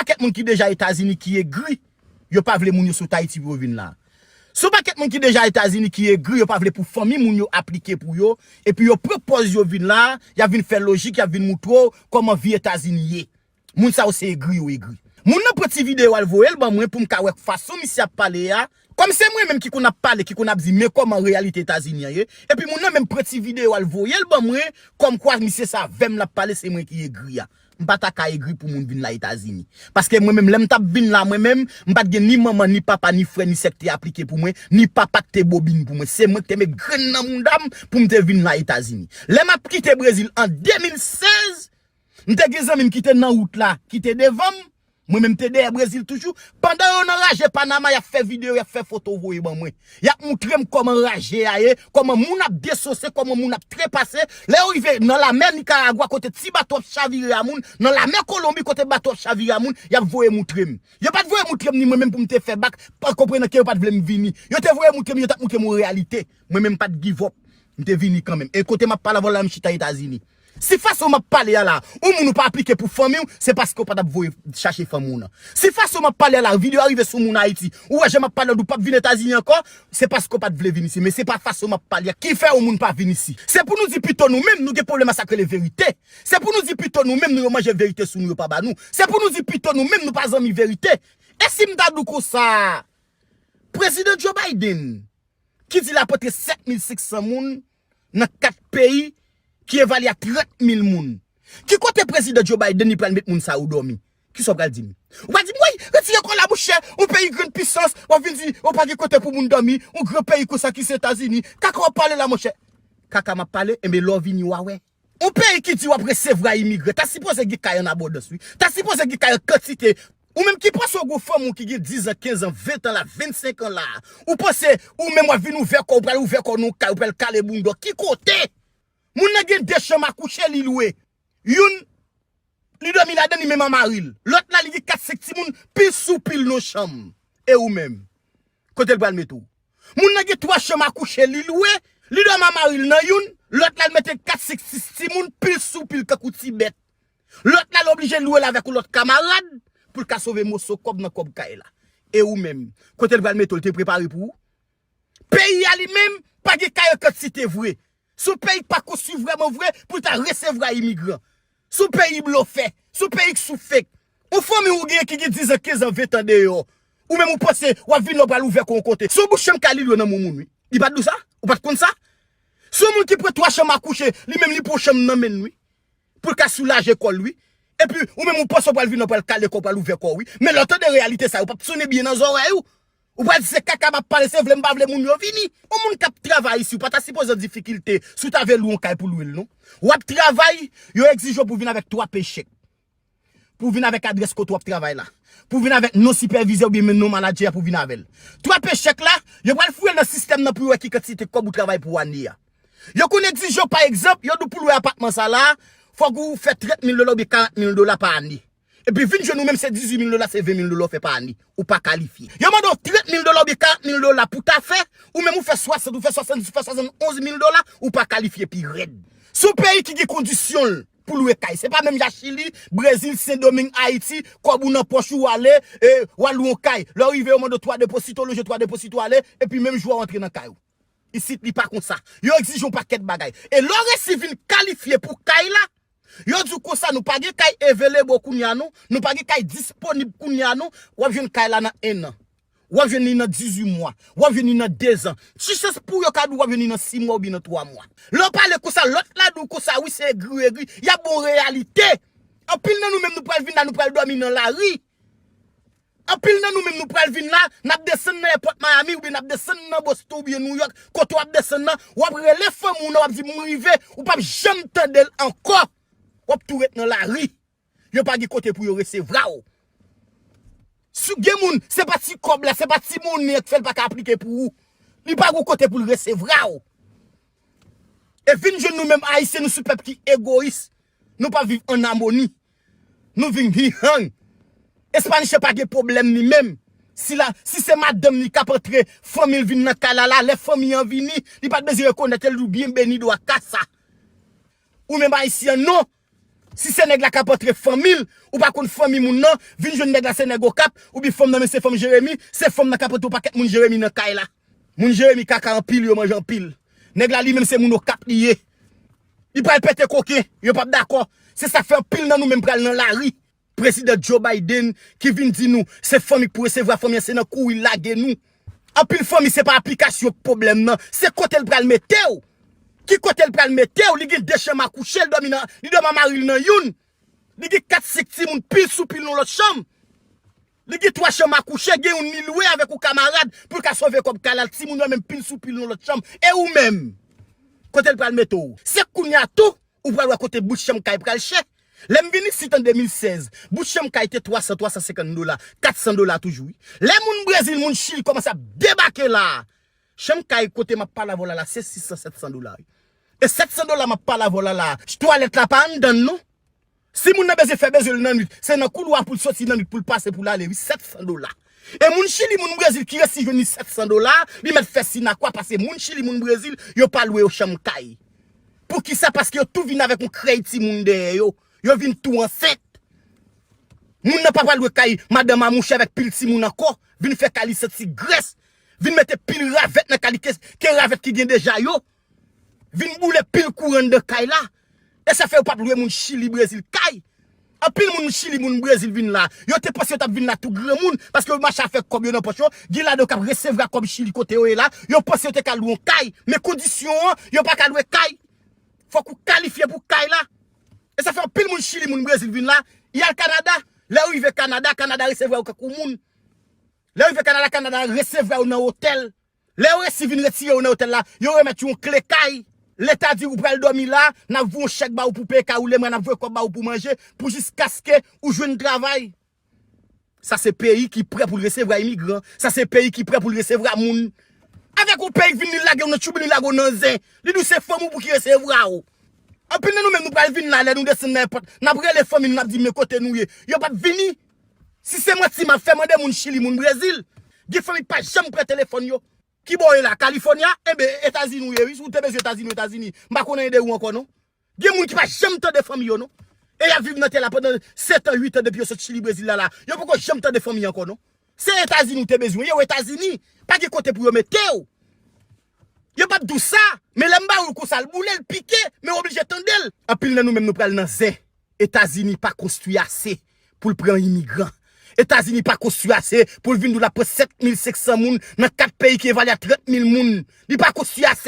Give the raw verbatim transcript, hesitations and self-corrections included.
pakèt moun ki deja Etazini ki egri, yo pa vle moun yo sot Ayiti pou yo vin la. Se yon pakèt moun ki deja Etazini ki egri, yo pa vle pou fanmi moun yo aplike pou yo, epi yo pran pòz yo vin la, y ap vin fè lojik, y ap vin moutre w kòman vi Etazini ye. Moun sa yo se egri yo egri. Moun nan pran ti videyo al voye l ban mwen pou m ka wè fason misye ap pale a. Kòm se mwen menm ki konn ap pale, ki konn ap di men kòman reyalite Etazini an ye. Epi moun nan menm pran ti videyo al voye l ban mwen, kòmkwa misye sa avè m l ap pale, se mwen ki egri a. M pa ta ka egri pou moun vin la Etazini. Paske mwen menm, lè m t ap vin la, mwen menm, m pa t gen ni manman, ni papa, ni frè, ni sè k te aplike pou mwen, ni papa k te bobin pou mwen. Se mwen k te met grenn nan mouda m pou m te vin la Etazini. Lè m ap kite Brezil an de mil sèz, m te gen zanmi m ki te nan wout la, ki te devan m. Mwen menm, m te dèyè Brezil toujou. Pandan yo nan raje Panama, y ap fè videyo, y ap fè foto voye ban mwen. Y ap moutre m kòman raje a ye, kòman moun ap desose, kòman moun ap trepase. Lè yo rive nan lamè Nikaragwa, kote ti bato ap chavire a moun, nan lamè Kolonbi, kote bato ap chavire a moun, y ap voye moutre m. Yo pa t voye moutre m ni mwen menm pou m te fè bak, pa konprenan ke yo pa t vle m vini. Yo te voye moutre m, yo t ap moutre m yon reyalite. Mwen menm, m pa t give up. M te vini kanmenm. E kote m ap pale avè w la, m chita Etazini. Si fason m ap pale a la, yon moun ou pa aplike pou fanmi w, se paske w pa t ap voye chache fanmi w nan. Si fason m ap pale a la, videyo a rive sou moun Ayiti, ou wè jan m ap pale a, ou p ap vin Etazini ankò, se paske w pa t vle vin isi. Men se pa fason m ap pale a ki fè yon moun pa vin isi. Se pou nou di pito nou menm, nou gen pwoblèm a sa k rele verite. Se pou nou di pito nou menm, nou yo manje verite sou nou, yo pa ba nou. Se pou nou di pito nou menm, nou pa zanmi verite. E si m ta di w konsa, Prezidan Joe Biden, ki di l ap antre sèt mil senk san moun nan kat peyi ki evalye a trant mil moun. Ki kote Prezidan Joe Biden li pral met moun sa yo dòmi? Kisa w pral di m? Ou pral di m, woy, retire kò w la, monchè, yon peyi grann pisans, w ap vin di, w pa gen kote pou moun dòmi, yon gran peyi konsa ki se Etazini. Kaka w ap pale la, monchè. Kaka m ap pale, enben, lè w vini, w a wè. Yon peyi ki di w ap resevwa imigran, ta sipoze gen kay an abondans, wi. Ta sipoze gen kay an kantite. Ou menm ki panse w gon fanmi w ki gen diz an, kenz an, ven an la, vennsenk an la, ou panse ou menm w ap vin ouvè kò w, ou pral ouvè kò w nan yon kay, ou pral kale bounda w. Ki kote? Moun nan gen de chanm a kouche li lwe. Youn, li dòmi ladan li menm a mari l. Lòt la, li gen kat senk timoun, pil sou pil nan chanm. E ou menm? Kote l pral mete w? Moun nan gen twa chanm a kouche li lwe, li dòmi a mari l nan youn, lòt la, l mete kat senk sis timoun, pil sou pil, tankou ti bèt. Lòt la, l oblije lwe l avèk yon lòt kamarad pou l ka sove moso kòb nan kòb kay la. E ou menm, kote l pral mete w, l te prepare pou ou? Peyi a li menm, pa gen kay an kantite vre. Se yon peyi k pa konstwi vrèman vre pou l ta resevwa imigran. Se yon peyi blofè. Se yon peyi k sou fake. Yon fanmi ou genyen ki gen diz an, kenz an, ven an deyò. Ou menm ou panse w ap vin la w pral ouvè kò w yon kote. Se yon bout chanm kay li lwe nan men moun, wi. Li pa t di w sa? Ou pa t konn sa? Se yon moun ki pran twa chanm a kouche, li menm li pran yon chanm nan men l, wi. Pou l ka soulaje kò l, wi. Epi, ou menm ou panse w pral vin la w pral kale kò w, pral ouvè kò w, wi. Men lè w tande reyalite sa yo, p ap sonnen byen nan zòrèy ou. Ou pral di se kaka m ap pale, se vle m pa vle moun yo vini. Yon moun k ap travay isi, ou pa ta sipoze an difikilte si w ta vle lwe yon kay pou lwe l, non. W ap travay, yo egzije w pou w vin avèk twa pay chèk. Pou w vin avèk adrès kote w ap travay la. Pou w vin avèk non sipèvizè oubyen men non manadjè a pou w vin avè l. Twa pay chèk la, yo pral fouye l nan sistèm nan pou yo wè ki kantite kòb ou travay pou ane a. Yo konn egzije w, pa egzanp, yo di w pou lwe apatman sa la, fòk ou fè trant mil dola oubyen karant mil dola pa ane. Epi vin jwenn ou menm se dizuit mil dola, se ven mil dola w fè pa ane. Ou pa kalifye. Yo mande w trant mil dola oubyen karant mil dola pou ta fè, ou menm ou fè swasant, ou fè swasanndis, ou fè swasannonz mil dola, ou pa kalifye pi rèd. Se yon peyi ki gen kondisyon l pou lwe kay. Se pa menm jan Chili, Brezil, Sendomeng, Ayiti, kòb ou nan pòch ou, w ale, e, w al lwe yon kay. Lè w rive, yo mande w twa deposito, loje twa deposito, ale, epi menm jou a w antre nan kay ou. Isit, li pa konsa. Yo egzije yon pakèt bagay. E lè w resi vin kalifye pou kay la, yo di w konsa, nou pa gen kay available kounye a, non. Nou pa gen kay disponib kounye a, non. W ap jwenn kay la nan en an. W ap jwenn li nan dizuit mwa. W ap jwenn li nan dezan. Ti chans pou yo ka di w w ap jwenn li nan sis mwa oubyen nan twa mwa. Lè w pale konsa, lòt la di w konsa, wi, se egri, egri. Y ap ba w reyalite. Anpil nan nou menm, nou pral vin la, nou pral dòmi nan lari. Anpil nan nou menm, nou pral vin la, n ap desann nan èpòt Miami oubyen n ap desann nan Boston oubyen New York, kote w ap desann nan, w ap rele fanmi w nan, w ap di, "M rive," ou p ap janm tande l ankò. W ap tou ret nan lari. Yo pa gen kote pou yo resevwa w. Si gen moun, se pa ti kòb la, se pa ti monnen an k fè l pa ka aplike pou ou. Li pa gen kote pou l resevwa w. E vin jwenn nou menm Ayisyen, nou se pèp ki egoyis. Nou pa viv ann amoni. Nou vin hi hang. Espanyche pa gen pwoblèm li menm. Si la, si se madanm li k ap antre, fanmi l vin nan kay la la, lè fanmi an vini, li pa t bezwen rekonèt li, li di w byenveni dwa kasa. Ou menm Ayisyen, non. Si se nèg la k ap antre fanmi l, ou pa konn fanmi moun nan, vin jwenn nèg la se nèg Okap, oubyen fanm nan men se fanm Jeremi, se fanm nan k ap antre yon pakèt moun Jeremi nan kay la. Moun Jeremi kaka anpil, yo manje anpil. Nèg la li menm se moun Okap li ye. Li pral pete koken, yo p ap dakò. Se sa k fè anpil nan nou menm pral nan lari. Prezidan Joe Biden ki vin di nou se fanmi k pou resevwa fanmi an, se nan kouri l lage nou. Anpil fanmi se pa aplikasyon k pwoblèm nan, se kote l pral mete w. Ki kote l pral mete w? Li gen de chanm a kouche, l dòmi nan, li dòmi a mari l nan youn. Li gen kat senk timoun pil sou pil nan lòt chanm. Li gen twa chanm a kouche, gen youn li lwe avèk yon kamarad pou l ka sove kòb kay la, timoun yo menm pil sou pil nan lòt chanm. E ou menm? Kote l pral mete w? Se kounye a tou ou pral wè kote bout chanm kay pral chè. Lè m vin isit an de mil sèz, bout chanm kay te twa san, twa san senkant dola, kat san dola toujou, wi. Lè moun Brezil, moun Chili kòmanse ap debake la a, chanm kay kote m ap pale avè w la la, se sis san, sèt san dola, wi. E sèt san dola m ap pale avè w la la a, twalèt la pa anndan l non. Si moun nan bezwen fè bezwen l nan nwit, se nan koulwa pou l soti nan nwit pou l pase pou l ale, wi, sèt san dola. E moun Chili, moun Brezil ki resi jwenn li sèt san dola, li mèt fè sinakwa, paske moun Chili, moun Brezil, yo pa lwe yo chanm kay. Poukisa? Paske yo tou vin avèk yon krèy timoun dèyè yo. Yo vin tou ansent. Moun nan pa pral lwe kay madanm a mouche avèk pil timoun ankò. Vin fè kay li santi grès. Vin mete pil ravèt nan kay li ke, ke ravèt ki gen deja yo. Vin boule pil kouran anndan kay la. E sa fè yo p ap lwe moun Chili, Brezil kay. Anpil moun Chili, moun Brezil vin la. Yo te panse yo t ap vin la tou granmoun, paske yo mache avèk kòb yo nan pòch yo. Gen ladan yo k ap resevwa kòb Chili kote yo ye la. Yo panse yo te ka lwe yon kay. Men kondisyon an, yo pa ka lwe kay. Fòk ou kalifye pou kay la. E sa fè anpil moun Chili, moun Brezil vin la. Y al Kanada. Lè yo rive Kanada, Kanada resevwa yo kankou moun. Lè yo rive Kanada, Kanada resevwa yo nan otèl. Lè yo resi vin retire yo nan otèl la, yo remèt yo yon kle kay. Leta di ou pral dòmi la, n ap voye yon chèk ba ou pou peye kay ou, lè mwen n ap voye kòb ba ou pou manje, pou jiskaske ou jwenn travay. Sa se peyi ki prè pou l resevwa imigran. Sa se peyi ki prè pou l resevwa moun. Avèk yon peyi k vin li lage w nan tchoub, li lage w nan zen. Li di w se fanmi w pou ki resevwa w. Anpil nan nou menm nou pral vin la, lè nou desann nan èpòt, n ap rele fanmi nou, n ap di men kote nou ye. Yo p ap vini. Si se manti m ap fè, mande moun Chili, moun Brezil. Gen fanmi k pa janm pran telefòn yo. Ki bò w ye la? California? Enben, Etazini w ye, wi. Si w te bezwen Etazini, w Etazini. M pa konn anyen de ou ankò, non. Gen moun ki pa janm tande fanmi yo, non. E y ap viv nan tè la pandan sèt an, uit an depi yo sot Chili, Brezil la, la. Yo poko janm tande fanmi ankò, non. Se Etazini w te bezwen ye, w Etazini. Pa gen kote pou yo mete w. Yo p ap di w sa, men lè m ba ou l konsa, l boule, l pike, men w oblije tande l. Anpil nan nou menm nou pral nan zen. Etazini pa konstwi ase pou l pran imigran. Etazini pa konstwi ase pou l vin di w l ap pran sèt mil senk san moun nan kat peyi ki evalye a trant mil moun. Li pa konstwi ase.